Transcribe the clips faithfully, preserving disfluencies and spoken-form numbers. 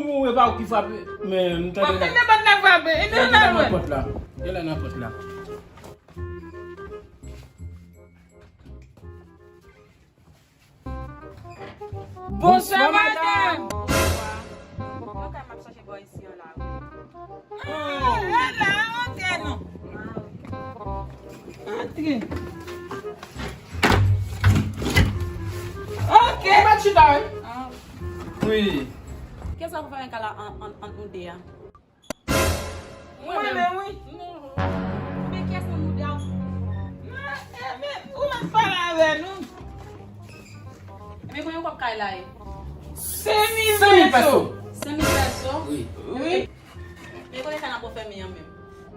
Ou e pa ou ki frape, men m tande. Bon, e nan pòt la frape, e nan pòt la. Genlè nan pòt la. Bonswa, madanm. Bonswa. Mwen kay m ap chache bò isi an la, wi. Ah, la, ok, non. Antre. Ok. Ou mèt chita, wi. Ah. Wi. Kisa ou fè an kay la an, an, ant nou de a? Mwen menm, wi. Men kiyès nan nou de a? Non, eh, men, ou mèt pale avè nou. Men konbyen kòb kay la ye? Senk mil peso. Senk mil peso? Wi. Wi. Men kote kay la pou fèmen an menm?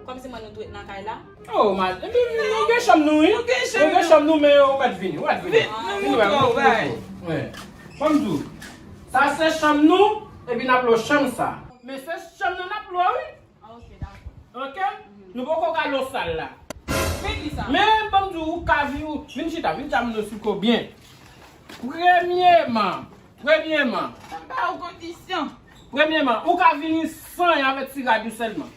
Kòmsi mwen nou tou ret nan kay la? Oh, ma, nou gen chanm nou, wi. Nou gen chanm nou, men ou mèt vini, ou mèt vini. Vini, nou montre w bagay. Wi. Kòm di w, sa se chanm nou, epi n ap lwe chanm sa. Men se chanm nou n ap lwe, wi. Ah, ok, dakò. Ok? Nou poko ka lwe sal la. Men kisa? Men, ban m di w, ou ka vin, vin chita, vin chita m nan sou ko byen. Premyeman, premyeman. Sa ba ou kondisyon. Premyeman, ou ka vini san anyen avèk ti rad ou sèlman.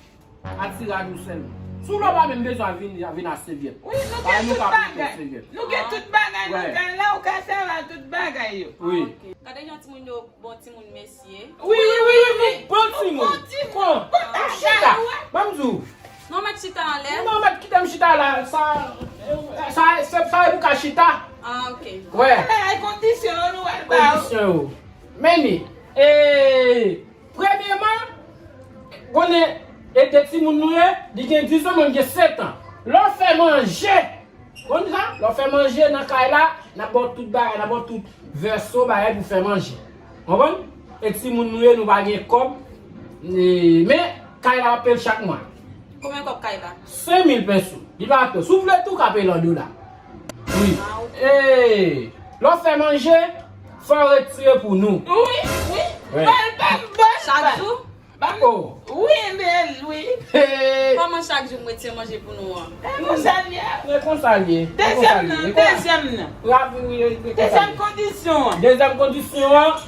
A ti rad ou sèlman. Si w lè w pa menm bezwen vin, vin a sèvyèt. Wi, nou gen tout bagay. Nou gen tout bagay nan kay la, ou ka sèvi ak tout bagay yo. Wi. Ah, ok. Gade jan timoun yo bon timoun mesye. Wi, wi, wi, wi, nou bon timoun. Bon timoun. Bon, chita. Ban m di w. Non, mèt chita anlè. Non, mèt kite m chita la. Sa, sa, se pa pou ka chita. Ah, ok. Wè. Ala, e kondisyon yo nou al ba ou. Kondisyon yo. Men ni, e, premyeman, konnen e de timoun nou ye, li gen diz an, mwen gen sèt an. Lè w fè manje, Konn sa, lè w fè manje nan kay la, n ap ba w tout bagay, n ap ba w tout vèso bagay pou fè manje. Konprann? E timoun nou ye, nou pa gen kòb, e, men kay la ap peye l chak mwa. Konbyen kòb kay la? Senk mil peso. Li pa twò. Si w vle tou, w ka peye l an dola. Wi. Ah, ok. E, lè w fè manje, fò w retire pou nou. Wi, wi. Wi. Ba l, ba l, ba l. Chak jou? Ban m, oh, wi, men wi. Hey. Kòman chak jou m retire manje pou nou an? E konsa l ye. E konsa l ye. Dezyèm nan, dezyèm nan. Dezyèm kondisyon an. Dezyèm kondisyon an.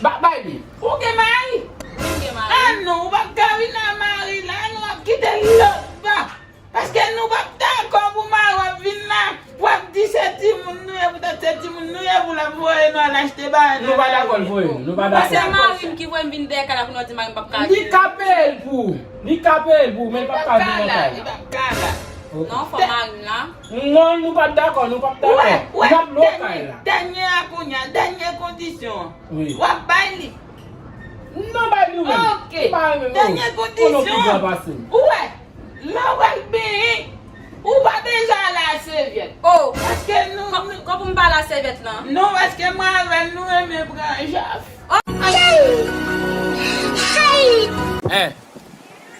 Ba, bay li. Ou gen mari? Wi, m gen mari. Ah non, ou p ap ka vin ak mari la, nou ap kite l lòt pa. Paske nou p ap dakò pou mari w ap vin la, w ap di se timoun nou ye, poutèt se timoun nou ye, pou l ap voye nou al achte bagay nan lari. Nou pa dakò l voye nou, nou pa dakò. Paske mari m ki voye m vin dèyè kay la pou nou di mari m p ap ka vin. Li ka peye l pou ou, li ka peye l pou ou, men l p ap ka vin nan kay la. Li p ap ka la. Non, fò mari m la. Non, nou pa dakò, nou p ap dakò. N ap lwe kay la. Dènye a kounye a, dènye kondisyon an. Wi. W ap bay li. Non, bay nou menm. Ok. Dènye kondisyon an. Ou wè. Lè w al benyen, ou pa bezwen ale a sèvyèt. Oh. Paske nou, kòman pou m pa ale a sèvyèt lan? Non, paske mwen avè l, nou renmen pran jaf. Oh. Eh,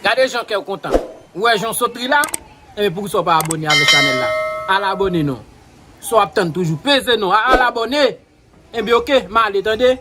gade jan kè w kontan. Ou wè jan w sot ri la? Enben, poukisa w pa abòne avèk chanèl la? Al abòne non. Sa w ap tann toujou? Peze non. Al abòne. Enben, ok, m ale, tande.